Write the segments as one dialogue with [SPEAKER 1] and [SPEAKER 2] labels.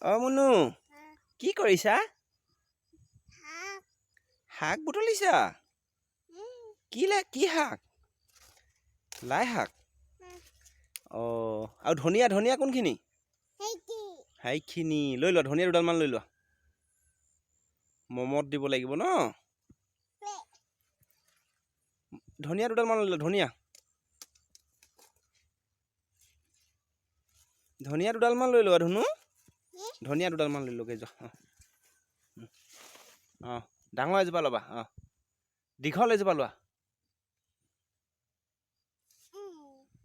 [SPEAKER 1] অ মুনু, কি কৰিছা? শাক বুটলিছা? কি লাই, কি শাক? লাই শাক। অঁ, আৰু ধনিয়া, ধনিয়া কোনখিনি? সেইখিনি লৈ লোৱা, ধনিয়া দুডালমান লৈ লোৱা। মমত দিব লাগিব ন? ধনিয়া দুডালমান লৈ লোৱা, ধনিয়া, ধনিয়া দুডালমান লৈ লোৱা। ধুনু, ধনিয়া দুডালমান লৈ লোৱাগৈ যোৱা। অঁ অঁ, ডাঙৰ এজোপা ল'বা। অঁ, দীঘল এজোপা লোৱা।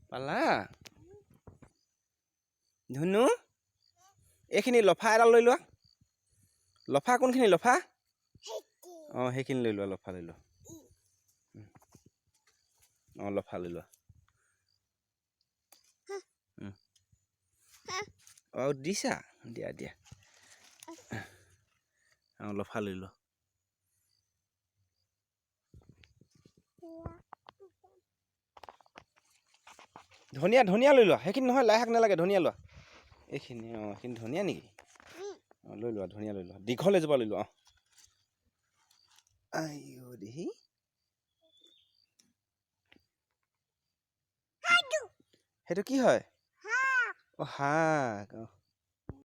[SPEAKER 1] পালা ধুনু? এইখিনি লফা এডাল লৈ লোৱা। লফা কোনখিনি লফা? অঁ, সেইখিনি লৈ লোৱা, লফা লৈ লোৱা। অঁ, লফা লৈ লোৱা। অঁ, দিছা, দিয়া দিয়া। অঁ, লফা লৈ লোৱা। ধনিয়া, ধনিয়া লৈ লোৱা। সেইখিনি নহয়, লাই শাক নালাগে, ধনিয়া লোৱা। এইখিনি, অঁ, এইখিনি ধনিয়া নেকি? অঁ, লৈ লোৱা, ধনিয়া লৈ লোৱা। দীঘল এজোপা লৈ লোৱা। অঁ, আইঅ দেহি, সেইটো কি হয়? অঁ, শাক। অঁ।